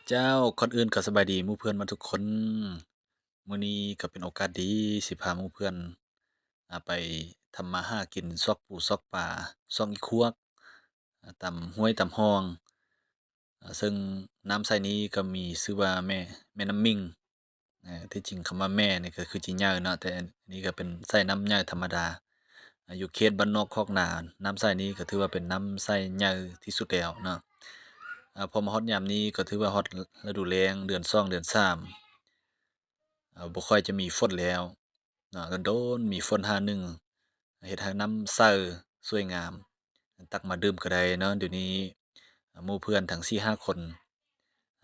ເຈົ້າ, ກ່ອນອື່ນກໍສະບາຍດີໝູ່ເພື່ອນໝົດທຸກຄົນ. ມື້ນີ້ກໍເປັນໂອກາດດີຊິພາໝູ່ເພື່ອນ ອາ ໄປທຳມາຫາກິນ ຊອກປູຊອກປາ ຊອກອີຄວກ ອາ ຕາມຫ້ວຍຕາມຮ່ອງ. ອາ ເຊິ່ງນ້ຳໃສນີ້ກໍມີຊື່ວ່າແມ່ ແມ່ນ້ຳມິງ. ເອີ ທີ່ຈິງຄຳວ່າແມ່ນີ້ກໍຄືຊິໃຫຍ່ເນາະ, ແຕ່ອັນນີ້ກໍເປັນສາຍນ້ຳໃຫຍ່ທຳມະດາ. ອາ ຢູ່ເຂດບ້ານນອກຄອກນາ, ນ້ຳໃສນີ້ກໍຖືວ່າເປັນນ້ຳໃສໃຫຍ່ທີ່ສຸດແລ້ວເນາະ. ອາ ພໍມາຮອດຍາມນີ້ກໍຖືວ່າຮອດລະດູແລ້ງ, ເດືອນສອງ ເດືອນສາມ ອາ ບໍ່ຄ່ອຍຈະມີຝົນແລ້ວເນາະ, ດົນໆມີຝົນຫາໜຶ່ງ ເຮັດໃຫ້ນ້ຳໃສສວຍງາມ, ຕັກມາດື່ມກໍໄດ້ເນາະ. ດຽວນີ້ ອາ ໝູ່ເພື່ອນທັງສີ່ຫ້າຄົນ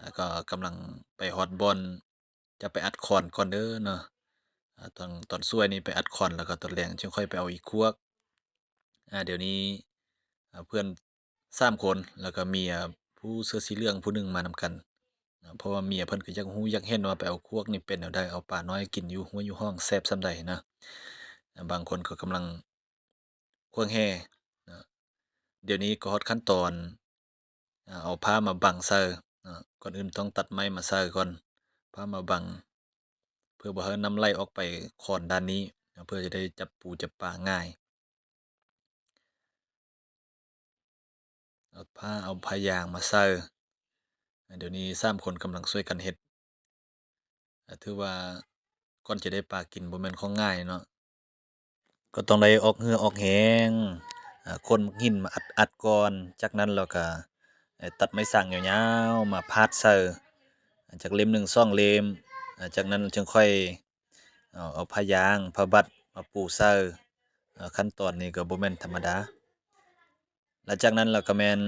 ອາ ກໍກຳລັງໄປຮອດບ່ອນ ຈະໄປອັດຂອນກ່ອນເດີເນາະ. ອາ ຕອນ ຕອນສວຍນີ້ໄປອັດຂອນ ແລ້ວກໍຕອນແລງຈຶ່ງຄ່ອຍໄປເອົາອີຄວກ. ອາ ດຽວນີ້ ອາ ເພື່ອນສາມຄົນ ແລ້ວກໍເມຍຜູ້ເສື້ອສີເຫຼືອງຜູ້ໜຶ່ງມານຳກັນ. ອາ ເພາະວ່າເມຍເພິ່ນກໍຢາກຮູ້ຢາກເຫັນວ່າໄປເອົາຄວກນີ້ເປັນແນວໃດ, ເອົາປານ້ອຍກິນຢູ່ຫ້ວຍຢູ່ຮ່ອງແຊບສ່ຳໃດນະ. ອາ ບາງຄົນກໍກຳລັງ ຄວາງແຮ່ເນາະ. ດຽວນີ້ກໍຮອດຂັ້ນຕອນ ອາ ເອົາຜ້າມາບັງໃສ່ເນາະ. ກ່ອນອື່ນຕ້ອງຕັດໄມ້ມາໃສ່ກ່ອນ, ຜ້າມາບັງ ເພື່ອບໍ່ໃຫ້ນ້ຳໄຫຼອອກໄປຂອນດ້ານນີ້ເນາະ, ເພື່ອຈະໄດ້ຈັບປູຈັບປາງ່າຍ. ເອົາຜ້າ ເອົາຜ້າຢາງມາໃສ່. ອາ ດຽວນີ້ສາມຄົນກຳລັງຊ່ວຍກັນເຮັດ. ອາ ຖືວ່າກ່ອນຈະໄດ້ປາກິນບໍ່ແມ່ນຂອງງ່າຍເນາະ, ກໍຕ້ອງໄດ້ອອກເຫື່ອອອກແຮງ, ອາ ຂົນໝາກຫີນມາອັດໆກ່ອນ, ຈາກນັ້ນແລ້ວກໍ ເອີ ຕັດໄມ້ສັງຍາວໆມາພາດໃສ່ ອາ ຈັກເຫຼັ້ມໜຶ່ງສອງເຫຼັ້ມ, ອາ ຈາກນັ້ນຈຶ່ງຄ່ອຍ ເອົາ ເອົາຜ້າຢາງ ຜ້າບັດມາປູໃສ່. ເອີ ຂັ້ນຕອນນີ້ກໍບໍ່ແມ່ນທຳມະດາ. ແລ້ວຈາກນັ້ນແລ້ວກໍແມ່ນ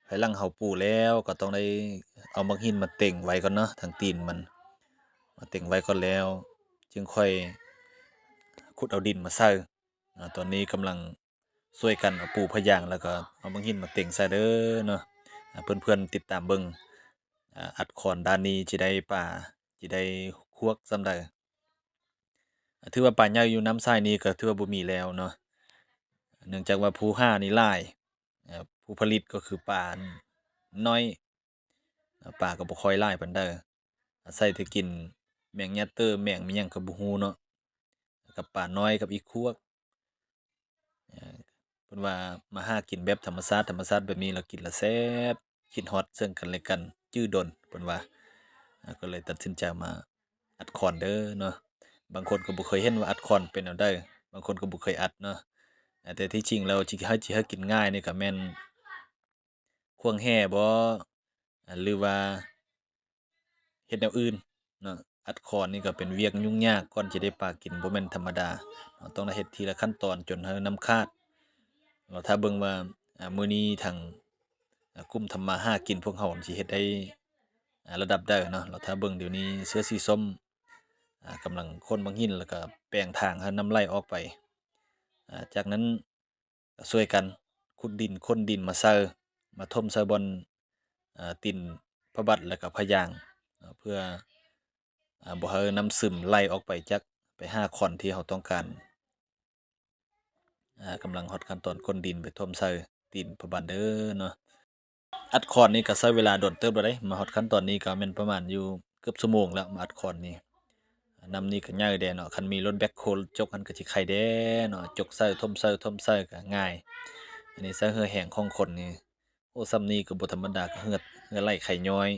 ພາຍຫຼັງເຮົາປູແລ້ວ ກໍຕ້ອງໄດ້ເອົາໝາກຫີນມາເຕັງໄວ້ກ່ອນເນາະ, ທາງຕີນມັນ ມາເຕັງໄວ້ກ່ອນ ແລ້ວຈຶ່ງຄ່ອຍຂຸດເອົາດິນມາໃສ່. ອາ ຕອນນີ້ກຳລັງຊ່ວຍກັນເອົາປູຜ້າຢາງ ແລ້ວກໍເອົາໝາກຫີນມາເຕັງໃສ່ເດີເນາະ. ອາ ເພື່ອນໆຕິດຕາມເບິ່ງ ອາ ອັດຂອນດ້ານນີ້ຊິໄດ້ປາ ຊິໄດ້ຄວກສ່ຳໃດ. ອາ ຖືວ່າປາໃຫຍ່ຢູ່ນ້ຳໃສນີ້ກໍຖືວ່າບໍ່ມີແລ້ວເນາະ, ເນື່ອງຈາກວ່າຜູ້ຫານີ້ຫຼາຍ, ອາ ຜູ້ຜະລິດກໍຄືປານ້ອຍ, ອາ ປາກໍບໍ່ຄ່ອຍຫຼາຍປານໃດ, ອາໄສແຕ່ກິນແມງຍາເຕີ ແມງແມ່ນຫຍັງກໍບໍ່ຮູ້ເນາະ, ກັບປານ້ອຍກັບອີຄວກ. ເອີ ເພິ່ນວ່າມາຫາກິນແບບທຳມະຊາດ ທຳມະຊາດແບບນີ້ລະກິນລະແຊບ, ຄິດຮອດເຊິ່ງກັນແລະກັນ ຈື່ດົນ ເພິ່ນວ່າ. ເອີ ກໍເລີຍຕັດສິນໃຈມາອັດຂອນເດີເນາະ. ບາງຄົນກໍບໍ່ເຄີຍເຫັນວ່າອັດຂອນເປັນແນວໃດ, ບາງຄົນກໍບໍ່ເຄີຍອັດເນາະ. ແຕ່ທີ່ຈິງແລ້ວ ຊິໃຫ້ ຊິໃຫ້ກິນງ່າຍນີ້ກໍແມ່ນ ຂວາງແຮ່ບໍ ຫຼືວ່າເຮັດແນວອື່ນເນາະ. ອັດຂອນນີ້ກໍເປັນວຽກຫຍຸ້ງຍາກ ກ່ອນຈະໄດ້ປາກິນບໍ່ແມ່ນທຳມະດາເນາະ, ຕ້ອງໄດ້ເຮັດທີລະຂັ້ນຕອນຈົນໃຫ້ນ້ຳຂາດ. ລອຖ້າເບິ່ງວ່າ ອາ ມື້ນີ້ທາງ ອາ ກຸ່ມທຳມາຫາກິນພວກເຮົາຊິເຮັດໄດ້ ອາ ລະດັບໃດເນາະ. ລອຖ້າເບິ່ງດຽວນີ້ເສື້ອສີສົ້ມ ອາ ກຳລັງຂົນບັກຫີນ ແລ້ວກໍແປງທາງໃຫ້ນ້ຳໄຫຼອອກໄປ. ອາ ຈາກນັ້ນ ກໍຊ່ວຍກັນຂຸດດິນ ຂົນດິນມາໃສ່ ມາຖົມໃສ່ບ່ອນ ເອີ ຕີນພະບັດ ແລ້ວກໍພະຢາງ ເພື່ອ ອາ ບໍ່ໃຫ້ນ້ຳຊຶມໄຫຼອອກໄປຈັກ ໄປຫາຂອນທີ່ເຮົາຕ້ອງການ. ອາ ກຳລັງຮອດຂັ້ນຕອນຂົນດິນໄປຖົມໃສ່ຕີນພະບັດເດີເນາະ. ອັດຂອນນີ້ກໍໃຊ້ເວລາດົນເຕີບແລ້ວເດ້, ມາຮອດຂັ້ນຕອນນີ້ກໍແມ່ນປະມານຢູ່ເກືອບຊົ່ວໂມງແລ້ວ ມາອັດຂອນນີ້. ນ້ຳນີ້ກໍໃຫຍ່ແດ່ເນາະ, ຄັນມີລົດແບັກໂຄຈົກຫັ້ນກໍຊິໄຄແດ່ເນາະ, ຈົກໃສ່ ຖົມໃສ່ ຖົມໃສ່ກໍງ່າຍ. ອັນນີ້ໃຊ້ເຫື່ອແຮງຂອງຄົນນີ້ ໂອ້ ສ່ຳນີ້ກໍບໍ່ທຳມະດາ, ກໍເຫື່ອ ເຫື່ອໄຫຼໄຄຍ້ອຍ.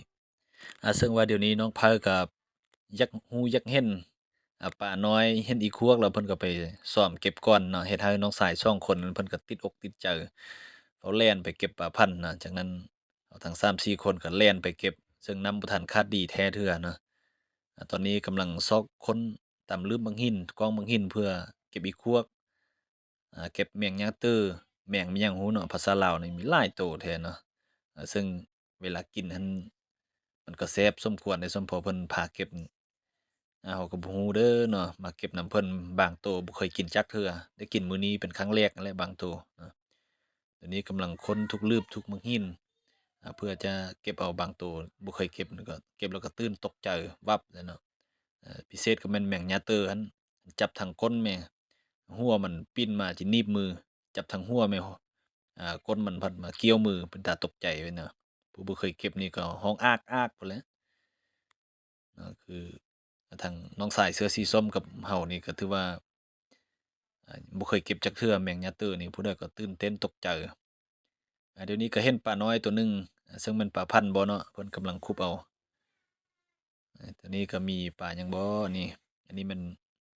ອາ ເຊິ່ງວ່າດຽວນີ້ນ້ອງໄພກໍຢາກຮູ້ຢາກເຫັນ ອາ ປານ້ອຍ ເຫັນອີຄວກແລ້ວ ເພິ່ນກໍໄປຊອມເກັບກ່ອນເນາະ, ເຮັດໃຫ້ນ້ອງຊາຍສອງຄົນນັ້ນ ເພິ່ນກໍຕິດອົກຕິດໃຈ ເຂົາແລ່ນໄປເກັບປາພັນນະ. ຈາກນັ້ນເຮົາທັງສາມສີ່ຄົນກໍແລ່ນໄປເກັບ, ເຊິ່ງນ້ຳບໍ່ທັນຂາດດີແທ້ເທື່ອເນາະ. ອາ ຕອນນີ້ກຳລັງຊອກຄົ້ນຕາມລືບບັກຫີນ ກ້ອງບັກຫີນ ເພື່ອເກັບອີຄວກ ອາ ເກັບແມງຍາເຕີ ແມງແມ່ນຫຍັງຮູ້ເນາະ, ພາສາລາວນີ້ມີຫຼາຍໂຕແທ້ເນາະ. ອາ ເຊິ່ງເວລາກິນຫັ້ນ ມັນກໍແຊບສົມຄວນເດ້, ສົມພໍເພິ່ນພາເກັບ. ອາ ເຮົາກໍບໍ່ຮູ້ເດີເນາະ, ມາເກັບນຳເພິ່ນ ບາງໂຕບໍ່ເຄີຍກິນຈັກເທື່ອ, ໄດ້ກິນມື້ນີ້ເປັນຄັ້ງແລກຫັ້ນແຫຼະ ບາງໂຕເນາະ. ດຽວນີ້ກຳລັງຄົ້ນທຸກລືບທຸກບັກຫີນ ອາ ເພື່ອຈະເກັບເອົາບາງໂຕບໍ່ເຄີຍເກັບ, ກໍເກັບແລ້ວກໍຕື່ນຕົກໃຈວັບເລີຍເນາະ. ເອີ ພິເສດກໍແມ່ນແມງຍາເຕີຫັ້ນ, ຈັບທາງກົ້ນແມ່ ຫົວມັນປິ່ນມາຊິໜີບມື, ຈັບທາງຫົວແມ່ ອາ ກົ້ນມັນພັດມາກ່ຽວມື, ເປັນຕາຕົກໃຈເວີຍເນາະ. ເພ ຜູ້ບໍ່ເຄີຍເກັບນີ້ກໍຮ້ອງອາກໆພຸ້ນແຫຼະເນາະ. ຄືທາງນ້ອງຊາຍເສື້ອສີສົ້ມກັບເຮົານີ້ກໍຖືວ່າ ອາ ບໍ່ເຄີຍເກັບຈັກເທື່ອ ແມງຍາເຕີນີ້ ຜູ້ໃດກໍຕື່ນເຕັ້ນຕົກໃຈ. ອາ ດຽວນີ້ກໍເຫັນປານ້ອຍໂຕໜຶ່ງ ເຊິ່ງແມ່ນປາພັນບໍ່ເນາະ ເພິ່ນກຳລັງຄຸບເອົາ. ອາ ໂຕນີ້ກໍມີປາຫຍັງບໍ່ນີ້? ອັນນີ້ແມ່ນ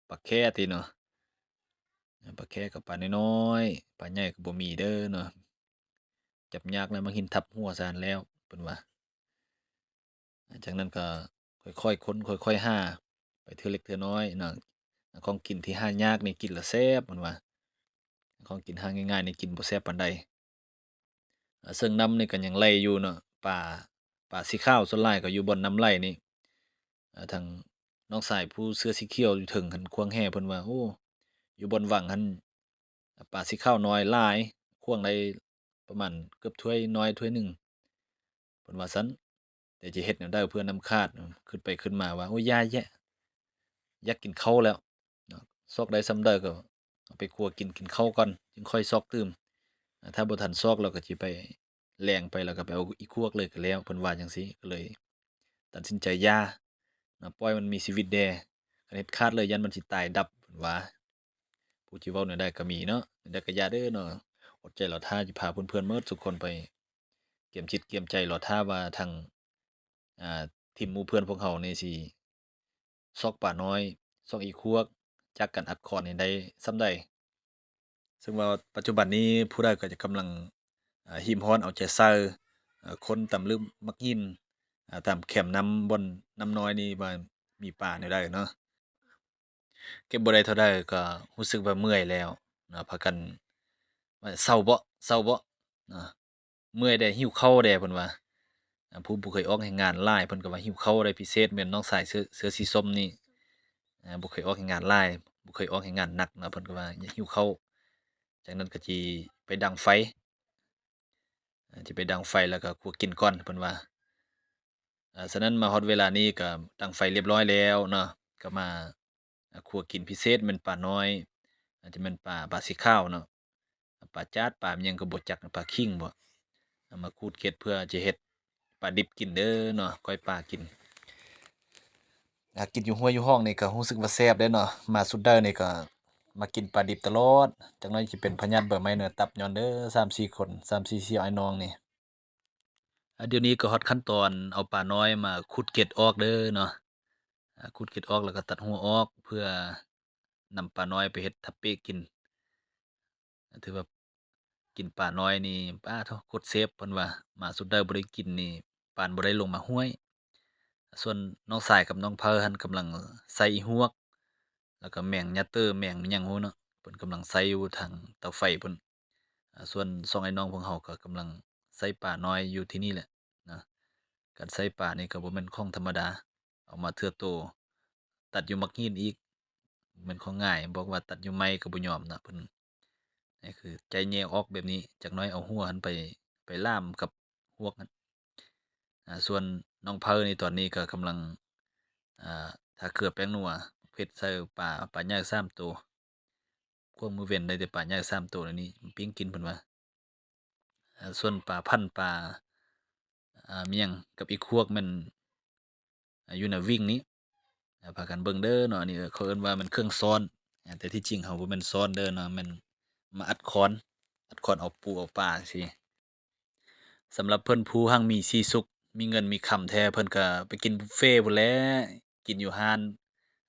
ປາແຂ້ຕິເນາະ. ອາ ປາແຂ້ກັບປານ້ອຍໆ ປາໃຫຍ່ກໍບໍ່ມີເດີເນາະ. ຈັບຍາກແລ້ວ ໝາກຫີນທັບຫົວຊະຫັ້ນແລ້ວ ເພິ່ນວ່າ. ຈາກນັ້ນກໍຄ່ອຍໆຄົ້ນ ຄ່ອຍໆຫາໄປເທື່ອເລັກເທື່ອນ້ອຍເນາະ. ຂອງກິນທີ່ຫາຍາກນີ້ກິນແລ້ວແຊບ ເພິ່ນວ່າ. ຂອງກິນຫາງ່າຍໆນີ້ກິນບໍ່ແຊບປານໃດ. ອາ ເຊິ່ງນ້ຳນີ້ກໍຍັງໄຫຼຢູ່ເນາະ. ປາ ປາສີຂາວສ່ວນຫຼາຍກໍຢູ່ບ່ອນນ້ຳໄຫຼນີ້. ອາ ທາງນ້ອງຊາຍຜູ້ເສື້ອສີຂຽວຢູ່ເທິງຫັ້ນ ຂວ້າງແຫເພິ່ນວ່າ ໂອ້ ຢູ່ບ່ອນວັງຫັ້ນ ປາສີຂາວນ້ອຍຫຼາຍ ຂວ້າງໄດ້ປະມານເກືອບຖ້ວຍນ້ອຍຖ້ວຍໜຶ່ງ ເພິ່ນວ່າຊັ້ນ. ແຕ່ຈະເຮັດແນວໃດເພື່ອນ້ຳຂາດ? ຄິດໄປຄິດມາວ່າ ໂອ້ຍ ຢ່າແຍະ ຢາກກິນເຂົ້າແລ້ວເນາະ. ຊອກໄດ້ສ່ຳໃດກໍເອົາໄປຄົວກິນ ກິນເຂົ້າກ່ອນ ຈຶ່ງຄ່ອຍຊອກຕື່ມ. ອາ ຖ້າບໍ່ທັນຊອກ ແລ້ວກໍຊິໄປ ແລງໄປແລ້ວກໍໄປເອົາອີກຄວກເລີຍກໍແລ້ວ ເພິ່ນວ່າຈັ່ງຊີ້. ກໍເລີຍຕັດສິນໃຈຢ່າເນາະ ປ່ອຍມັນມີຊີວິດແດ່ ຄັນເຮັດຂາດເລີຍຢ້ານມັນຊິຕາຍດັບ ເພິ່ນວ່າ. ຜູ້ທີ່ເວົ້າແນວໃດກໍມີເນາະ. ແນວໃດກໍຢ່າເດີເນາະ ອົດໃຈລໍຖ້າ. ຈະພາເພື່ອນໆໝົດທຸກຄົນໄປກຽມຈິດກຽມໃຈລໍຖ້າວ່າທາງ ອາ ທີມໝູ່ເພື່ອນພວກເຮົານີ້ຊິຊອກປານ້ອຍ ຊອກອີກຄວກ ຈາກການອັດຄອນນີ້ໄດ້ສ່ຳໃດ. ເຊິ່ງວ່າປັດຈຸບັນນີ້ຜູ້ໃດກໍຈະກຳລັງ ອາ ຮີມຮ້ອນເອົາໃຈໃສ່ ອາ ຄົ້ນຕາມລຸ່ມໝາກຫີນ ອາ ຕາມແຄມນ້ຳ ບ່ອນນ້ຳນ້ອຍນີ້ວ່າມີປາແນວໃດເນາະ. ເກັບບໍ່ໄດ້ເທົ່າໃດກໍຮູ້ສຶກວ່າເມື່ອຍແລ້ວເນາະ ພາກັນວ່າເຊົາເບາະ ເຊົາເບາະເນາະ. ເມື່ອຍແດ່ ຫິວເຂົ້າແດ່ ເພິ່ນວ່າ. ອາ ຜູ້ບໍ່ເຄີຍອອກແຮງງານຫຼາຍ ເພິ່ນກໍວ່າຫິວເຂົ້າແດ່. ພິເສດແມ່ນນ້ອງຊາຍເສື້ອ ເສື້ອສີສົ້ມນີ້ ອາ ບໍ່ເຄີຍອອກແຮງງານຫຼາຍ ບໍ່ເຄີຍອອກແຮງງານໜັກນະ ເພິ່ນກໍວ່າຫິວເຂົ້າ ຈາກນັ້ນກໍຊິໄປດັງໄຟ ອາ ຊິໄປດັງໄຟແລ້ວກໍຄົວກິນກ່ອນ ເພິ່ນວ່າ. ອາ ສະນັ້ນມາຮອດເວລານີ້ກໍດັງໄຟລຽບຮ້ອຍແລ້ວເນາະ ກໍມາ ອາ ຄົວກິນ. ພິເສດແມ່ນປານ້ອຍ ອາດຈະແມ່ນປາ ປາສີຂາວເນາະ ປາຈາດ ປາຫຍັງກໍບໍ່ຈັກ ປາຄີງບໍ ເອົາມາຂູດເກັດເພື່ອຈະເຮັດປາດິບກິນເດີເນາະ ກ້ອຍປາກິນ. ອາ ກິນຢູ່ຫ້ວຍຢູ່ຮ່ອງນີ້ກໍຮູ້ສຶກວ່າແຊບເດ້ເນາະ. ມາສຸດໃດນີ້ກໍມາກິນປາດິບຕະຫຼອດ ຈັກໜ້ອຍຊິເປັນພະຍາດໃບໄມ້ເໜືອຕັບຍ້ອນເດີ ສາມສີ່ຄົນ ສາມສີ່ ສີ່ອ້າຍນ້ອງນີ້. ອາ ດຽວນີ້ກໍຮອດຂັ້ນຕອນເອົາປານ້ອຍມາຂູດເກັດອອກເດີເນາະ. ອາ ຂູດເກັດອອກແລ້ວກໍຕັດຫົວອອກ ເພື່ອນຳປານ້ອຍໄປເຮັດທາເປະກິນ. ຖືວ່າກິນປານ້ອຍນີ້ ປາໂທ້ ໂຄດແຊບ ເພິ່ນວ່າ. ມາສຸດໃດບໍ່ໄດ້ກິນນີ້ ປານບໍ່ໄດ້ລົງມາຫ້ວຍ. ສ່ວນນ້ອງຊາຍກັບນ້ອງເພີຫັ້ນກຳລັງໃສ່ອີຫວກ ແລ້ວກໍແມງຍາເຕີ ແມງຫຍັງຮູ້ເນາະ ເພິ່ນກຳລັງໃສ່ຢູ່ທາງເຕົາໄຟພຸ້ນ. ອາ ສ່ວນສອງອ້າຍນ້ອງພວກເຮົາກໍກຳລັງໃສ່ປານ້ອຍຢູ່ທີ່ນີ້ແຫຼະນະ. ການໃສ່ປານີ້ກໍບໍ່ແມ່ນຂອງທຳມະດາ ເອົາມາເທື່ອໂຕ ຕັດຢູ່ໝາກຫີນອີກ ບໍ່ແມ່ນຂອງງ່າຍ. ບອກວ່າຕັດຢູ່ໄມ້ກໍບໍ່ຍອມນະເພິ່ນ. ນີ້ຄືໃຈແຍກອອກແບບນີ້ ຈັກໜ້ອຍເອົາຫົວຫັ້ນໄປ ໄປລ່າມກັບຫວກຫັ້ນ. ອາ ສ່ວນນ້ອງເພີນີ້ຕອນນີ້ກໍກຳລັງ ອາ ທາເກືອແປ້ງນົວ ເຜັດໃສ່ປາ ປາໃຫຍ່ສາມໂຕ. ຂວ້າງມື້ເວັນໄດ້ແຕ່ປາໃຫຍ່ສາມໂຕນີ້ ປີ້ງກິນເພິ່ນວ່າ. ອາ ສ່ວນປາພັນ ປາ ອາ ໝຍັງກັບອີກຄວກແມ່ນ ອາ ຢູ່ໃນວິ່ງນີ້ ອາ ພາກັນເບິ່ງເດີເນາະ. ອັນນີ້ເຂົາເອີ້ນວ່າແມ່ນເຄື່ອງຊ້ອນ ອາ ແຕ່ທີ່ຈິງເຮົາບໍ່ແມ່ນຊ້ອນເດີເນາະ ແມ່ນມາອັດຄອນ ອັດຄອນເອົາປູເອົາປາຈັ່ງຊີ້. ສຳລັບເພິ່ນຜູ້ຮັ່ງມີສີສຸກ ມີເງິນມີຄຳແທ້ ເພິ່ນກໍໄປກິນບຸບເຟພຸ້ນແຫຼະ ກິນຢູ່ຮ້ານ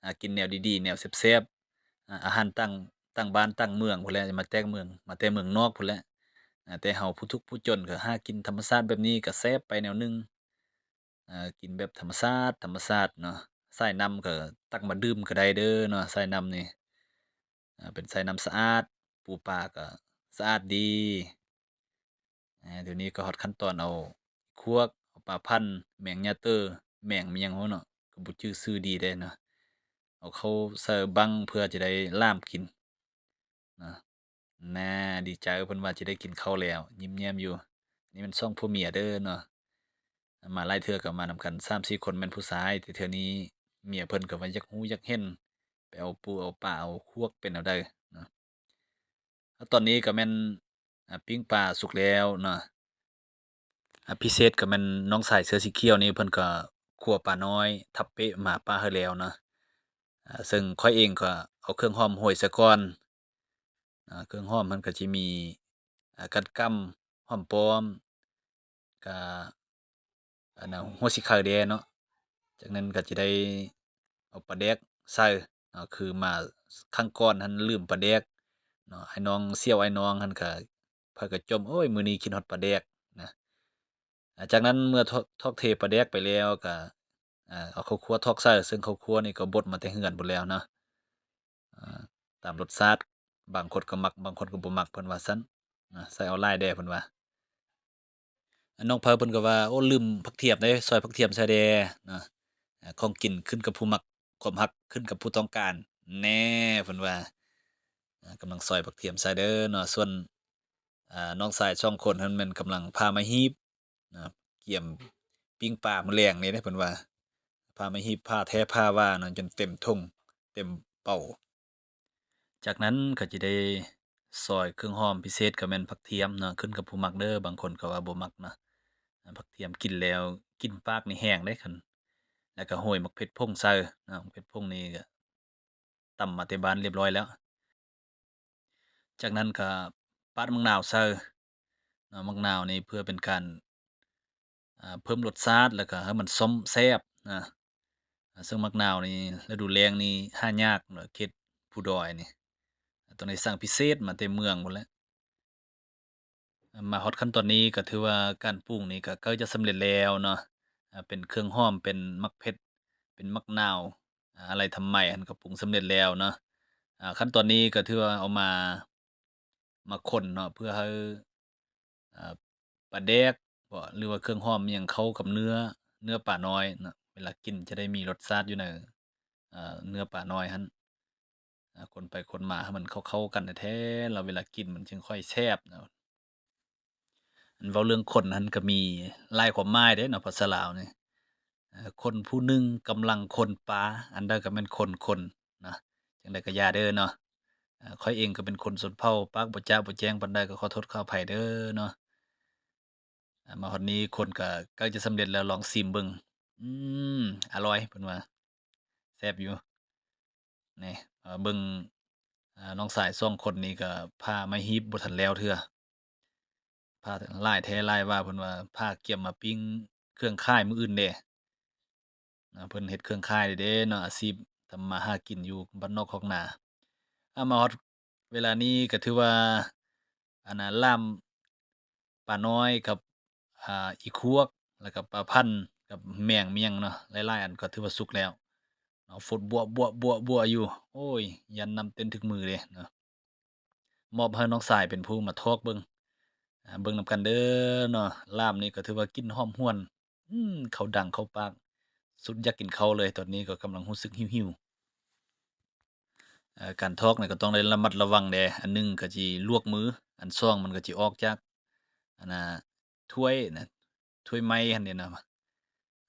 ອາ ກິນແນວດີໆ ແນວແຊບໆ ອາ ອາຫານຕ່າງ ຕ່າງບ້ານຕ່າງເມືອງພຸ້ນແຫຼະ ມາແຕ່ເມືອງ ມາແຕ່ເມືອງນອກພຸ້ນແຫຼະ. ອາ ແຕ່ເຮົາຜູ້ທຸກຜູ້ຈົນກໍຫາກິນທຳມະຊາດແບບນີ້ກໍແຊບໄປແນວໜຶ່ງ ອາ ກິນແບບທຳມະຊາດ ທຳມະຊາດເນາະ. ສາຍນ້ຳກໍຕັກມາດື່ມກໍໄດ້ເດີເນາະ ສາຍນ້ຳນີ້ ອາ ເປັນສາຍນ້ຳສະອາດ ປູປາກໍສະອາດດີ. ອາ ດຽວນີ້ກໍຮອດຂັ້ນຕອນເອົາຄວກ ເອົາປາພັນ ແມງຍາເຕີ ແມງຫຍັງຮູ້ເນາະ ກໍບໍ່ຈື່ຊື່ດີເດ້ເນາະ ເອົາເຂົ້າໃສ່ບັ້ງເພື່ອຈະໄດ້ລ່າມກິນນະ. ນາ ດີໃຈ ເພິ່ນວ່າຈະໄດ້ກິນເຂົ້າແລ້ວ ຍິ້ມແຍ້ມຢູ່. ອັນນີ້ແມ່ນສອງຜົວເມຍເດີເນາະ ມາຫຼາຍເທື່ອກໍມານຳກັນສາມສີ່ຄົນແມ່ນຜູ້ຊາຍ ແຕ່ເທື່ອນີ້ເມຍເພິ່ນກໍວ່າຢາກຮູ້ຢາກເຫັນ ໄປເອົາປູເອົາປາເອົາຄວກເປັນແນວໃດເນາະ. ແລ້ວຕອນນີ້ກໍແມ່ນ ອາ ປີ້ງປາສຸກແລ້ວເນາະ. ອາ ພິເສດກໍແມ່ນນ້ອງຊາຍເສື້ອສີຂຽວນີ້ ເພິ່ນກໍຂົ້ວປານ້ອຍ ທັບເປະໝາປ່າໃຫ້ແລ້ວເນາະ. ອາ ເຊິ່ງຂ້ອຍເອງກໍເອົາເຄື່ອງຫອມໂຮຍໃສ່ກ່ອນ ອາ ເຄື່ອງຫອມມັນກໍຈະມີ ອາ ກາດກຳ ຫອມປ້ອມ ກະ ອັນນະ ຫົວສີໄຄແດ່ເນາະ. ຈາກນັ້ນກໍຈະໄດ້ເອົາປາແດກໃສ່ເນາະ ຄືມາຄັ້ງກ່ອນຫັ້ນລືມປາແດກເນາະ. ອ້າຍນ້ອງສ່ຽວອ້າຍນ້ອງຫັ້ນກະ ເພິ່ນກໍຈົ່ມ ໂອ້ຍ ມື້ນີ້ຄິດຮອດປາແດກນະ. ອາ ຈາກນັ້ນເມື່ອທອກ ທອກເທປາແດກໄປແລ້ວກະ ອາ ເອົາເຂົ້າຂົ້ວທອກໃສ່ ເຊິ່ງເຂົ້າຂົ້ວນີ້ກໍບົດມາແຕ່ເຮືອນພຸ້ນແລ້ວເນາະ. ອາ ຕາມລົດຊາດ ບາງຄົນກໍມັກ ບາງຄົນກໍບໍ່ມັກ ເພິ່ນວ່າຊັ້ນນະ. ໃສ່ເອົາຫຼາຍແດ່ ເພິ່ນວ່າ. ອາ ນ້ອງເພີເພິ່ນກໍວ່າ ໂອ້ ລືມຜັກທຽມເດ້ ຊອຍຜັກທຽມໃສ່ແດ່ນະ. ອາ ຂອງກິນຂຶ້ນກັບຜູ້ມັກ ຄວາມຮັກຂຶ້ນກັບຜູ້ຕ້ອງການແນ່ ເພິ່ນວ່າ. ອາ ກຳລັງຊອຍຜັກທຽມໃສ່ເດີເນາະ. ສ່ວນ ອາ ນ້ອງຊາຍສອງຄົນຫັ້ນແມ່ນກຳລັງຜ່າໄມ້ຮີບນະ ກຽມປີ້ງປາມື້ແລງນີ້ເດ້ ເພິ່ນວ່າ. ຜ່າໄມ້ຮີບ ຜ່າແທ້ຜ່າວ່າເນາະ ຈົນເຕັມຖົງເຕັມເປົາ. ຈາກນັ້ນກໍຈະໄດ້ຊອຍເຄື່ອງຫອມ ພິເສດກໍແມ່ນຜັກທຽມເນາະ ຂຶ້ນກັບຜູ້ມັກເດີ. ບາງຄົນກໍວ່າບໍ່ມັກນະ ຜັກທຽມກິນແລ້ວກິ່ນປາກນີ້ແຮງເດ້ ຄັນ ແລ້ວກໍໂຮຍໝາກເຜັດຜົງໃສ່ເນາະ. ໝາກເຜັດຜົງນີ້ກໍຕຳມາແຕ່ບ້ານລຽບຮ້ອຍແລ້ວ. ຈາກນັ້ນກໍປາດໝາກນາວໃສ່ເນາະ. ໝາກນາວນີ້ເພື່ອເປັນການ ອາ ເພີ່ມລົດຊາດ ແລ້ວກໍໃຫ້ມັນສົ້ມແຊບນະ. ອາ ເຊິ່ງໝາກນາວນີ້ ລະດູແລ້ງນີ້ຫາຍາກເນາະ ເຂດພູດອຍນີ້ ຕ້ອງໄດ້ສັ່ງພິເສດມາແຕ່ເມືອງພຸ້ນແຫຼະ. ມາຮອດຂັ້ນຕອນນີ້ກໍຖືວ່າການປຸງນີ້ກໍໃກ້ຈະສຳເລັດແລ້ວເນາະ. ອາ ເປັນເຄື່ອງຫອມ ເປັນໝາກເຜັດ ເປັນໝາກນາວ ອາ ອາໄລທຳໄມຫັ້ນກໍປຸງສຳເລັດແລ້ວເນາະ. ອາ ຂັ້ນຕອນນີ້ກໍຖືວ່າເອົາມາ ມາຄົນເນາະ ເພື່ອໃຫ້ ອາ ປາແດກເບາະ ຫຼືວ່າເຄື່ອງຫອມຫຍັງເຂົ້າກັບເນື້ອ ເນື້ອປານ້ອຍເນາະ. ເວລາກິນຈະໄດ້ມີລົດຊາດຢູ່ໃນ ອາ ເນື້ອປານ້ອຍຫັ້ນ. ອາ ຄົນໄປຄົນມາໃຫ້ມັນເຂົ້າໆກັນແທ້ໆ ແລ້ວເວລາກິນມັນຈຶ່ງຄ່ອຍແຊບເນາະ. ອັນເວົ້າເລື່ອງຄົນຫັ້ນກໍມີຫຼາຍຄວາມໝາຍເດ້ເນາະ ພາສາລາວນີ້. ເອີ ຄົນຜູ້ໜຶ່ງກຳລັງຄົນປາ ອັນໃດກໍແມ່ນຄົນໆນະ. ຈັ່ງໃດກໍຢ່າເດີເນາະ. ເອີ ຂ້ອຍເອງກໍເປັນຄົນຊົນເຜົ່າ ປາກບໍ່ຈາບໍ່ແຈ້ງປານໃດ ກໍຂໍໂທດຂໍອະໄພເດີເນາະ. ອາ ມາຮອດນີ້ຄົນກໍໃກ້ຈະສຳເລັດແລ້ວ ລອງຊີມເບິ່ງ. ອືມ ອະລ່ອຍ ເພິ່ນວ່າ ແຊບຢູ່. ນີ້ ເບິ່ງ ອາ ນ້ອງຊາຍສອງຄົນນີ້ກໍຜ່າໄມ້ຮີບບໍ່ທັນແລ້ວເທື່ອ. ຜ່າຫຼາຍແທ້ຫຼາຍວ່າ ເພິ່ນວ່າຜ່າກຽມມາປີ້ງເຄື່ອງຂາຍມື້ອື່ນແດ່. ນະ ເພິ່ນເຮັດເຄື່ອງຂາຍເດ້ເນາະ ອາຊີບທຳມາຫາກິນຢູ່ບ້ານນອກຄອກນາ. ອາ ມາຮອດເວລານີ້ກໍຖືວ່າ ອັນນ່າ ລາມປານ້ອຍກັບ ອາ ອີຄວກ ແລ້ວກໍປາພັນກັບແມງ ແມ່ນຫຍັງເນາະ ຫຼາຍໆອັນກໍຖືວ່າສຸກແລ້ວເນາະ. ຟົດບົວໆໆຢູ່ ໂອ້ຍ ຢ້ານນ້ຳເຕັ້ນຖືກມືເດ້ເນາະ. ມອບໃຫ້ນ້ອງຊາຍເປັນຜູ້ມາທອກເບິ່ງ ອາ ເບິ່ງນຳກັນເດີເນາະ. ລາມນີ້ກໍຖືວ່າກິ່ນຫອມຫວນ ອືມ ເຂົ້າດັງເຂົ້າປາກ ສຸດຢາກກິນເຂົ້າເລີຍ. ຕອນນີ້ກໍກຳລັງຮູ້ສຶກຫິວໆ. ເອີ ການທອກນີ້ກໍຕ້ອງໄດ້ລະມັດລະວັງແດ່ ອັນໜຶ່ງກໍຊິລວກມື ອັນສອງມັນກໍຊິອອກຈາກ ອັນນ່າ ຖ້ວຍນະ ຖ້ວຍໄມ້ຫັ້ນເດເນາະ.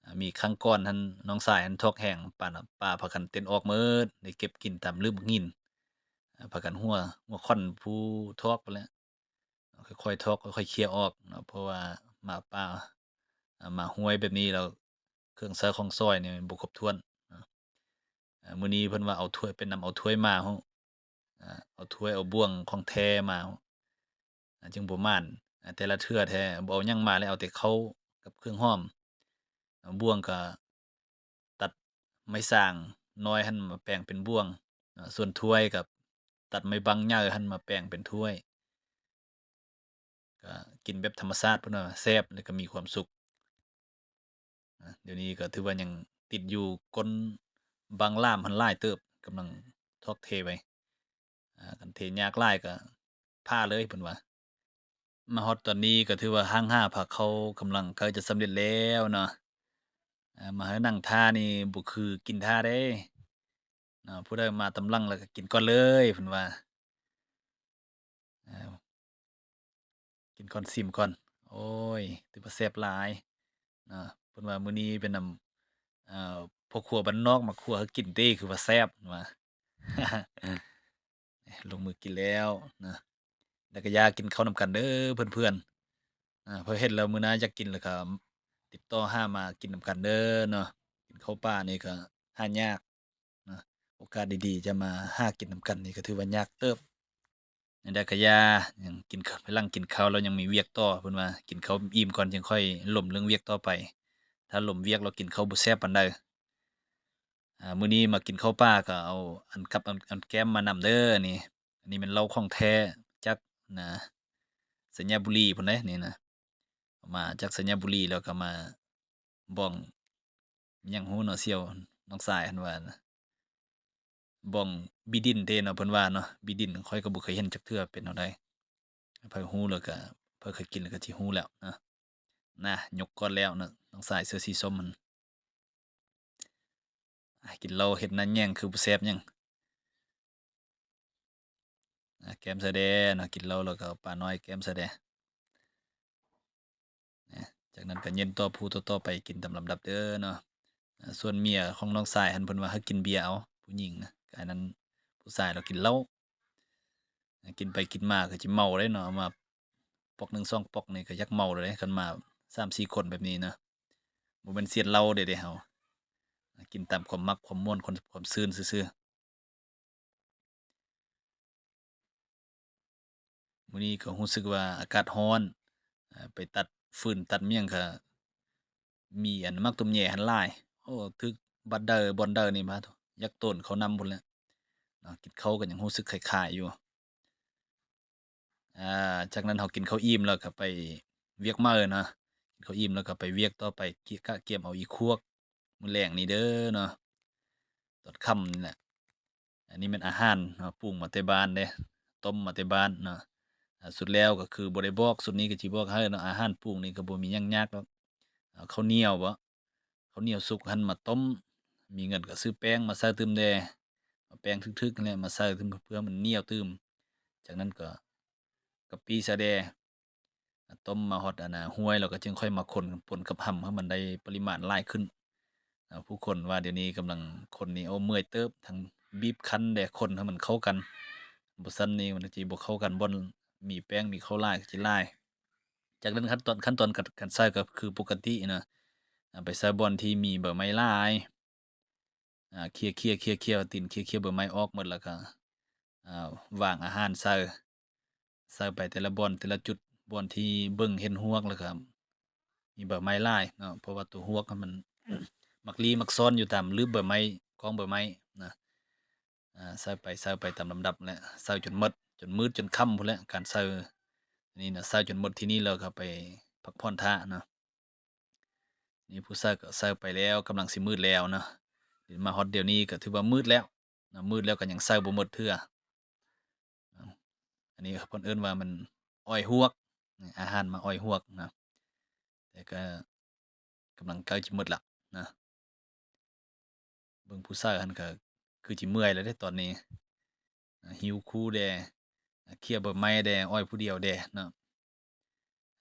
ອາ ມີຄັ້ງກ່ອນຫັ້ນ ນ້ອງຊາຍຫັ້ນທອກແຮງ ປາ ປາພາກັນເຕັ້ນອອກໝົດ ໄດ້ເກັບກິນຕາມລືບໝາກຫີນ. ອາ ພາກັນຫົວ ຫົວຂວັນຜູ້ທອກພຸ້ນແຫຼະ. ຄ່ອຍໆທອກ ຄ່ອຍໆເຄຍອອກເນາະ ເພາະວ່າໝາປ່າ ອາ ໝາຫ້ວຍແບບນີ້ແລ້ວ ເຄື່ອງໃຊ້ຂອງສອຍນີ້ມັນບໍ່ຄົບຖ້ວນເນາະ. ອາ ມື້ນີ້ເພິ່ນວ່າເອົາຖ້ວຍ ໄປນຳເອົາຖ້ວຍມາ ອາ ເອົາຖ້ວຍເອົາບ່ວງຂອງແທ້ມາ ອາ ຈຶ່ງບໍ່ໝານ. ອາ ແຕ່ລະເທື່ອແທ້ບໍ່ເອົາຫຍັງມາເລີຍ ເອົາແຕ່ເຂົ້າກັບເຄື່ອງຫອມ. ອາ ບ່ວງກໍຕັດໄມ້ສາງນ້ອຍຫັ້ນມາແປງເປັນບ່ວງ ອາ ສ່ວນຖ້ວຍກໍຕັດໄມ້ບັ້ງໃຫຍ່ຫັ້ນມາແປງເປັນຖ້ວຍ. ກໍກິນແບບທຳມະຊາດ ເພິ່ນວ່າແຊບ ແລ້ວກໍມີຄວາມສຸກ. ອາ ດຽວນີ້ກໍຖືວ່າຍັງຕິດຢູ່ກົ້ນບັ້ງລາມຫັ້ນຫຼາຍເຕີບ ກຳລັງທອກເທໄວ້. ອາ ຄັນເທຍາກຫຼາຍກໍຜ່າເລີຍ ເພິ່ນວ່າ. ມາຮອດຕອນນີ້ກໍຖືວ່າຫ້າງຫາພາເຂົ້າກຳລັງໃກ້ຈະສຳເລັດແລ້ວເນາະ. ອາ ມາໃຫ້ນັ່ງຖ້ານີ້ບໍ່ຄືກິນຖ້າເດ້ເນາະ. ຜູ້ໃດມາຕາມຫຼັງແລ້ວກໍກິນກ່ອນເລີຍ ເພິ່ນວ່າ. ເອົາ ກິນກ່ອນ ຊີມກ່ອນ. ໂອ້ຍ ຖືວ່າແຊບຫຼາຍເນາະ. ເພິ່ນວ່າມື້ນີ້ເປັນນຳ ເອີ ພໍ່ຄົວບ້ານນອກມາຄົວໃຫ້ກິນເດ້ ຄືວ່າແຊບ ເພິ່ນວ່າ. ລົງມືກິນແລ້ວນະ. ແລ້ວກໍຢ່າກິນເຂົ້ານຳກັນເດີເພື່ອນໆ. ອາ ເພິ່ນເຫັນແລ້ວມື້ໜ້າຢາກກິນແລ້ວກໍຕິດຕໍ່ຫາມາກິນນຳກັນເດີເນາະ. ກິນເຂົ້າປ່ານີ້ກໍຫາຍາກເນາະ, ໂອກາດດີໆຈະມາຫາກິນນຳກັນນີ້ກໍຖືວ່າຍາກເຕີບ. ແນວໃດກໍຢ່າ ຍັງກິນ ພະຫຼັງກິນເຂົ້າແລ້ວຍັງມີວຽກຕໍ່ ເພິ່ນວ່າ ກິນເຂົ້າອີ່ມກ່ອນຈຶ່ງຄ່ອຍລົມເລື່ອງວຽກຕໍ່ໄປ. ຖ້າລົມວຽກແລ້ວກິນເຂົ້າບໍ່ແຊບປານໃດ. ອາ ມື້ນີ້ມາກິນເຂົ້າປ່າກໍເອົາອັນກັບອັນ ອັນແກ້ມມານຳເດີ. ອັນນີ້ ອັນນີ້ແມ່ນເຫຼົ້າຂອງແທ້ຈາກນະ ໄຊຍະບູລີພຸ້ນເດ້ນີ້ນະ. ເອົາມາຈາກໄຊຍະບູລີແລ້ວກໍມາ ບ້ອງ ຫຍັງຮູ້ເນາະ ສ່ຽວ ນ້ອງຊາຍຫັ້ນວ່ານະ ບ້ອງບີດິນເດ້ເນາະ ເພິ່ນວ່າເນາະ. ບີດິນຂ້ອຍກໍບໍ່ເຄີຍເຫັນຈັກເທື່ອ ເປັນແນວໃດ? ໃຜຮູ້ແລ້ວກໍ ໃຜເຄີຍກິນແລ້ວກໍຊິຮູ້ແລ້ວນະ. ນະ ຍົກກ່ອນແລ້ວນະ ນ້ອງຊາຍເສື້ອສີສົ້ມຫັ້ນ. ອາ ກິນເຫຼົ້າເຮັດໜ້າແຍງຄືບໍ່ແຊບຫຍັງ. ອາ ແກ້ມໃສ່ແດ່ເນາະ, ກິນເຫຼົ້າແລ້ວກໍເອົາປານ້ອຍແກ້ມໃສ່ແດ່. ນະ ຈາກນັ້ນກໍເຢັນຕໍ່ຜູ້ຕໍ່ໆໄປ ກິນຕາມລຳດັບເດີເນາະ. ອາ ສ່ວນເມຍຂອງນ້ອງຊາຍຫັ້ນ ເພິ່ນວ່າໃຫ້ກິນເບຍເອົາ ຜູ້ຍິງນະ, ກາຍນັ້ນຜູ້ຊາຍລາວກິນເຫຼົ້າ. ອາ ກິນໄປກິນມາກໍຊິເມົາເດ້ເນາະ, ເອົາມາ ປ໋ອກໜຶ່ງສອງປ໋ອກນີ້ກໍຢາກເມົາແລ້ວເດ້ ຄັນມາສາມສີ່ຄົນແບບນີ້ນະ. ບໍ່ແມ່ນຊຽນເຫຼົ້າເດ້ ເດ້ເຮົາ ກິນຕາມຄວາມມັກ ຄວາມມ່ວນ ຄວາມ ຄວາມຊື່ນຊື່ໆ. ມື້ນີ້ກໍຮູ້ສຶກວ່າອາກາດຮ້ອນ ເອີ ໄປຕັດຟືນຕັດຫຍັງກໍມີອັນໝາກຕົມແຍຫັ້ນຫຼາຍ. ໂອ້ ຖືກບັດໃດບ່ອນໃດນີ້ ບາດຢາກໂຕນເຂົ້ານຳພຸ້ນແຫຼະເນາະ. ກິນເຂົ້າກໍຍັງຮູ້ສຶກຄ້າຍໆຢູ່. ອາ ຈາກນັ້ນເຮົາກິນເຂົ້າອີ່ມແລ້ວກໍໄປວຽກໃໝ່ນະ, ກິນເຂົ້າອີ່ມແລ້ວກໍໄປວຽກຕໍ່ໄປ ກະກຽມເອົາອີ່ຄວກມື້ແລງນີ້ເດີເນາະ ຕອນຄ່ຳນີ້ແຫຼະ. ອັນນີ້ແມ່ນອາຫານເນາະ ປຸງມາແຕ່ບ້ານເດ້ ຕົ້ມມາແຕ່ບ້ານເນາະ. ອາ ສຸດແລ້ວກໍຄືບໍ່ໄດ້ບອກ ສຸດນີ້ກໍຊິບອກໃຫ້ເນາະ, ອາຫານປຸງນີ້ກໍບໍ່ມີຫຍັງຍາກດອກ. ເອົາເຂົ້າໜຽວບໍ ເຂົ້າໜຽວສຸກຫັ້ນມາຕົ້ມ, ມີເງິນກໍຊື້ແປ້ງມາໃສ່ຕື່ມແດ່ ເອົາແປ້ງຖືກໆຫັ້ນແຫຼະມາໃສ່ຕື່ມ ເພື່ອມັນໜຽວຕື່ມ. ຈາກນັ້ນກໍກະປິໃສ່ແດ່ ຕົ້ມມາຮອດອັນນ່າ ຫ້ວຍ ແລ້ວກໍຈຶ່ງຄ່ອຍມາຄົນປົນກັບຫຳ ໃຫ້ມັນໄດ້ປະລິມານຫຼາຍຂຶ້ນ. ຜູ້ຄົນວ່າດຽວນີ້ກຳລັງຄົນນີ້ ໂອ້ ເມື່ອຍເຕີບ ທັງບີບຄັ້ນແດ່ ຄົນໃຫ້ມັນເຂົ້າກັນ, ບໍ່ຊັ້ນນີ້ມັນຊິບໍ່ເຂົ້າກັນ. ບ່ອນມີແປ້ງມີເຂົ້າຫຼາຍກໍຊິຫຼາຍ. ຈາກນັ້ນຂັ້ນຕອນ ຂັ້ນຕອນການ ການໃສ່ກໍຄືປົກກະຕິນະ, ອາ ໄປໃສ່ບ່ອນທີ່ມີໃບໄມ້ຫຼາຍ ອາ ເຄຍໆ ເຄຍໆ ຕີນເຄຍໆ ໃບໄມ້ອອກໝົດ ແລ້ວກໍ ອາ ວາງອາຫານໃສ່ ໃສ່ໄປແຕ່ລະບ່ອນ ແຕ່ລະຈຸດ ບ່ອນທີ່ເບິ່ງເຫັນຮວກ ແລ້ວກໍມີໃບໄມ້ຫຼາຍເນາະ, ເພາະວ່າຕົວຮວກມັນມັກລີ້ມັກຊອນຢູ່ຕາມລືບໃບໄມ້ ກ້ອງໃບໄມ້ນະ. ອາ ໃສ່ໄປ ໃສ່ໄປຕາມລຳດັບແຫຼະ ໃສ່ຈົນໝົດ ຈົນມືດ ຈົນຄ່ຳພຸ້ນແຫຼະ ການໃສ່ນີ້ນະ. ໃສ່ຈົນໝົດທີ່ນີ້ແລ້ວກໍໄປພັກຜ່ອນຖ້າເນາະ. ນີ້ຜູ້ໃສ່ກໍໃສ່ໄປແລ້ວ ກຳລັງຊິມືດແລ້ວເນາະ. ມາຮອດດຽວນີ້ກໍຖືວ່າມືດແລ້ວນະ, ມືດແລ້ວກໍຍັງໃສ່ບໍ່ໝົດເທື່ອ. ອັນນີ້ເພິ່ນເອີ້ນວ່າມັນອ້ອຍຮວກ ອາຫານມາອ້ອຍຮວກນະ, ແຕ່ກໍກຳລັງໃກ້ຈະໝົດລະນະ. ເບິ່ງຜູ້ໃສ່ຫັ້ນກໍຄືຊິເມື່ອຍແລ້ວເດ້ຕອນນີ້, ຫິ້ວຄູແດ່ ເຄຍໃບໄມ້ແດ່ ອ້ອຍຜູ້ດຽວແດ່ເນາ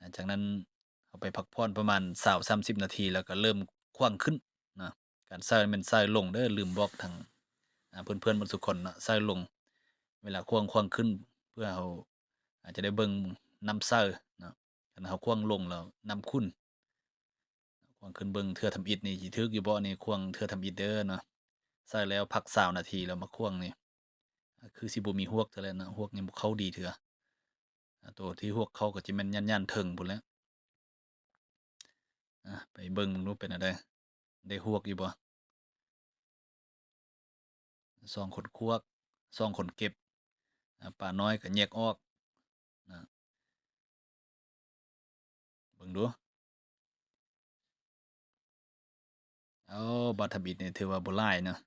ະ. ຈາກນັ້ນເຮົາໄປພັກຜ່ອນປະມານຊາວສາມສິບນາທີ ແລ້ວກໍເລີ່ມຂວ້າງຂຶ້ນນະ. ການໃສ່ແມ່ນໃສ່ລົງເດີ ລືມບອກທາງ ອາ ເພື່ອນໆໝົດທຸກຄົນເນາະ, ໃສ່ລົງ ເວລາຂວ້າງ ຂວ້າງຂຶ້ນ ເພື່ອເຮົາອາດຈະໄດ້ເບິ່ງນ້ຳໃສ່ເນາະ. ຄັນເຮົາຂວ້າງລົງແລ້ວນ້ຳຂຸ່ນ, ຂວ້າງຂຶ້ນເບິ່ງເທື່ອທຳອິດນີ້ຊິຖືກຢູ່ບໍ່ ນີ້ຂວ້າງເທື່ອທຳອິດເດີເນາະ. ໃສ່ແລ້ວພັກຊາວນາທີແລ້ວມາຂວ້າງນີ້ ຄືຊິບໍ່ມີຮວກເທື່ອແລ້ວນະ, ຮວກຍັງບໍ່ເຂົ້າດີເທື່ອ. ອາ ໂຕທີ່ຮວກເຂົ້າກໍຈະແມ່ນຍ່ານໆເທິງພຸ້ນແຫຼະ. ອາ ໄປເບິ່ງເບິ່ງດູເປັນແນວໃດ ໄດ້ຮວກຢູ່ບໍ່? ສອງຄົນຄວກ ສອງຄົນເກັບ ອາ ປານ້ອຍກໍແຍກອອກນະ. ເບິ່ງດູ ເອົາ ບາດທຳອິດນີ້ຖືວ່າບໍ່ຫຼາຍເນາະ.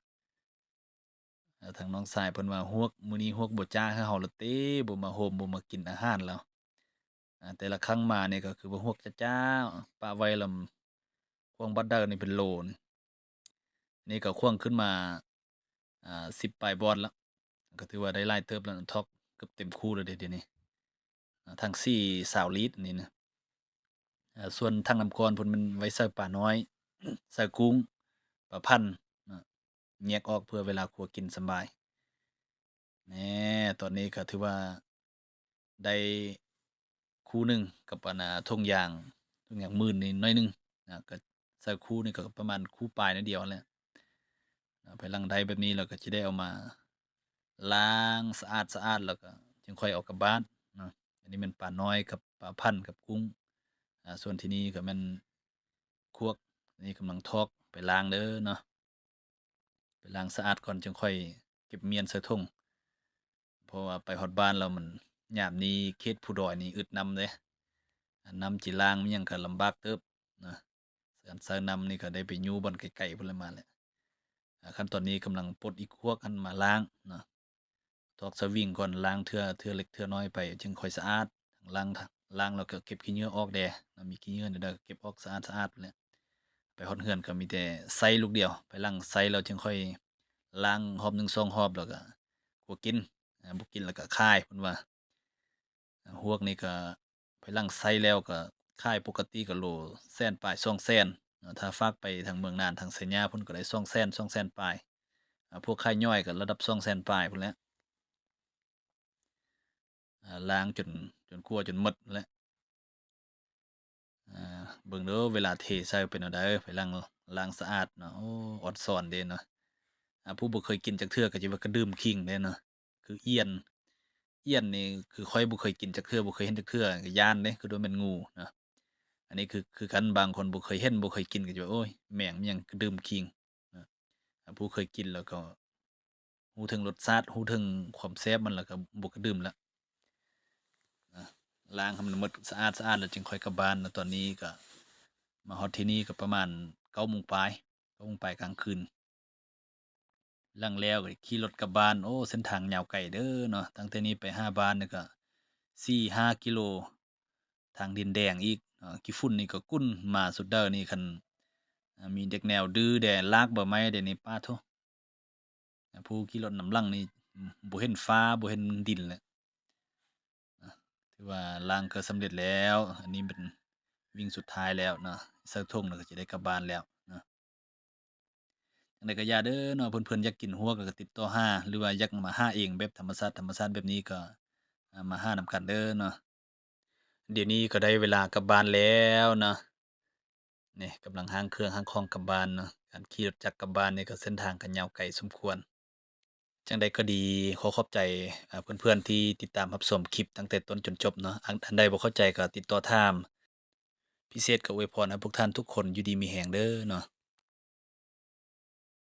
ເອີ ທາງນ້ອງຊາຍເພິ່ນວ່າ ຮວກ ມື້ນີ້ຮວກບໍ່ຈ້າໃຫ້ເຮົາລະຕິ ບໍ່ມາໂຮມ ບໍ່ມາກິນອາຫານລາວ. ອາ ແຕ່ລະຄັ້ງມານີ້ກໍຄືວ່າຮວກຈ້າໆ ປະໄວ້ລຳ ຂວ້າງບາດໃດນີ້ເປັນໂລນີ້. ນີ້ກໍຂວ້າງຂຶ້ນມາ ອາ ສິບປາຍບ່ອນລະ ກໍຖືວ່າໄດ້ຫຼາຍເຕີບລະ ທອກເກືອບເຕັມຄູ່ລະເດ ດຽວນີ້. ອາ ຖັງສີ່ ຊາວລີດນີ້ນະ. ອາ ສ່ວນຖັງນ້ຳກ້ອນເພິ່ນແມ່ນໄວ້ໃສ່ປານ້ອຍ ໃສ່ກຸ້ງ ປາພັນນະ ແຍກອອກເພື່ອເວລາຄົວກິນສຳບາຍ. ແນ່ ຕອນນີ້ກໍຖືວ່າໄດ້ ຄູ່ໜຶ່ງກັບອັນນ່າຖົງຢາງ ຖົງຢາງໝື່ນນີ້ໜ້ອຍໜຶ່ງນະ ກໍໃສ່ຄູ່ນີ້ກໍປະມານຄູ່ປາຍໜ້ອຍດຽວຫັ້ນແຫຼະ. ນະ ພາຍຫຼັງໄດ້ແບບນີ້ແລ້ວກໍຈະໄດ້ເອົາມາລ້າງສະອາດໆ ແລ້ວກໍຈຶ່ງຄ່ອຍເອົາກັບບ້ານເນາະ. ອັນນີ້ແມ່ນປານ້ອຍກັບປາພັນກັບກຸ້ງ. ອາ ສ່ວນທີ່ນີ້ກໍແມ່ນຄວກ ນີ້ກຳລັງຖອກໄປລ້າງເດີເນາະ. ໄປລ້າງສະອາດກ່ອນ ຈຶ່ງຄ່ອຍເກັບມ້ຽນໃສ່ຖົງ ເພາະວ່າໄປຮອດບ້ານແລ້ວມັນ ຍາມນີ້ເຂດພູດອຍນີ້ອຶດນ້ຳເດ້. ອາ ນ້ຳຈິລ້າງມີຫຍັງກໍລຳບາກເຕີບນະ. ການໃຊ້ນ້ຳນີ້ກໍໄດ້ໄປຍູ້ບ່ອນໄກໆພຸ້ນແຫຼະມາແຫຼະ. ອາ ຂັ້ນຕອນນີ້ກຳລັງປົດອີຄວກຫັ້ນມາລ້າງເນາະ. ຖອກສະວິງກ່ອນ ລ້າງເທື່ອ ເທື່ອເລັກເທື່ອນ້ອຍໄປ ຈຶ່ງຄ່ອຍສະອາດ. ລ້າງ ລ້າງແລ້ວກໍເກັບຂີ້ເຫຍື້ອອອກແດ່ເນາະ. ມີຂີ້ເຫຍື້ອແນວໃດກໍເກັບອອກສະອາດໆ ແຫຼະ. ໄປຮອດເຮືອນກໍມີແຕ່ໃສ່ລູກດຽວ. ພາຍຫຼັງໃສ່ແລ້ວຈຶ່ງຄ່ອຍລ້າງຮອບໜຶ່ງສອງຮອບ ແລ້ວກໍກົວກິນ. ອາ ບໍ່ກິນແລ້ວກໍຂາຍເພິ່ນວ່າ. ອາ ຮວກນີ້ກໍພາຍຫຼັງໃຊ້ແລ້ວກໍຂາຍປົກກະຕິກໍໂລແສນປາຍ ສອງແສນເນາະ. ຖ້າຝາກໄປທາງເມືອງນານ ທາງໄຊຍາພຸ້ນກໍໄດ້ສອງແສນ ສອງແສນປາຍ. ອາ ພວກຂາຍຍ່ອຍກໍລະດັບສອງແສນປາຍພຸ້ນແຫຼະ. ອາ ລ້າງຈົນ ຈົນກວ່າຈົນໝົດແຫຼະ. ອາ ເບິ່ງເດີ ເວລາເທໃສ່ເປັນແນວໃດ. ພາຍຫຼັງລ້າງສະອາດເນາະ. ໂອ້ ອອນຊອນເດ້ເນາະ. ອາ ຜູ້ບໍ່ເຄີຍກິນຈັກເທື່ອກໍຈະວ່າກະດື່ມຂີງເດ້ເນາະ. ຄືອ່ຽນ ອ່ຽນນີ້ຄືຂ້ອຍບໍ່ເຄີຍກິນຈັກເທື່ອ ບໍ່ເຄີຍເຫັນຈັກເທື່ອ ກໍຢ້ານເດ້ ຄືໂດຍແມ່ນງູນະ. ອັນນີ້ຄື ຄືກັນ ບາງຄົນບໍ່ເຄີຍເຫັນ ບໍ່ເຄີຍກິນ ກໍຈະວ່າ ໂອ້ຍ ແມງ ແມ່ນຫຍັງ ກະດື່ມຂີງນະ. ອາ ຜູ້ເຄີຍກິນແລ້ວກໍຮູ້ເຖິງລົດຊາດ ຮູ້ເຖິງຄວາມແຊບມັນ ແລ້ວກໍບໍ່ກະດື່ມລະ. ອາ ລ້າງໃຫ້ມັນໝົດສະອາດໆ ແລ້ວຈຶ່ງຄ່ອຍກັບບ້ານນະ. ຕອນນີ້ກໍມາຮອດທີ່ນີ້ກໍປະມານເກົ້າໂມງປາຍ ເກົ້າໂມງປາຍກາງຄືນ. ຫຼັງແລ້ວກໍຂີ່ລົດກັບບ້ານ. ໂອ້ ເສັ້ນທາງຍາວໄກເດີເນາະ. ຕັ້ງແຕ່ນີ້ໄປຫາບ້ານນີ້ກໍສີ່ຫ້າກິໂລ ທາງດິນແດງອີກເນາະ. ຂີ້ຝຸ່ນນີ້ກໍກຸ້ນມາສຸດເດີນີ້. ຄັນ ອາ ມີເດັກແນວດື້ແດ່ ລາກໃບໄມ້ແດ່ນີ້ ປາດໂທ້ ຜູ້ຂີ່ລົດນຳຫຼັງນີ້ ອືມ ບໍ່ເຫັນຟ້າ ບໍ່ເຫັນດິນແຫຼະ. ນະ ຖືວ່າລ້າງເກືອສຳເລັດແລ້ວ. ອັນນີ້ເປັນວິ່ງສຸດທ້າຍແລ້ວເນາະ. ໃສ່ຖົງແລ້ວກໍຈະໄດ້ກັບບ້ານແລ້ວເນາະ. ຈັ່ງໃດກໍຢ່າເດີເນາະ ເພື່ອນໆ ຢາກກິນຮວກກໍຕິດຕໍ່ຫາ ຫຼືວ່າຢາກມາຫາເອງແບບທຳມະຊາດ ທຳມະຊາດແບບນີ້ກໍ ອາ ມາຫານຳກັນເດີເນາະ. ດຽວນີ້ກໍໄດ້ເວລາກັບບ້ານແລ້ວເນາະ. ນີ້ກຳລັງຫ້າງເຄື່ອງຫ້າງຂອງກັບບ້ານເນາະ. ການຂີ່ລົດຈັກກັບບ້ານນີ້ກໍເສັ້ນທາງກໍຍາວໄກສົມຄວນ. ຈັ່ງໃດກໍດີ ຂໍຂອບໃຈ ອາ ເພື່ອນໆ ທີ່ຕິດຕາມຮັບຊົມຄລິບຕັ້ງແຕ່ຕົ້ນຈົນຈົບເນາະ. ອັນ ອັນໃດບໍ່ເຂົ້າໃຈກໍຕິດຕໍ່ຖາມ. ພິເສດກໍອວຍພອນໃຫ້ພວກທ່ານທຸກຄົນຢູ່ດີມີແຮງເດີເນາະ.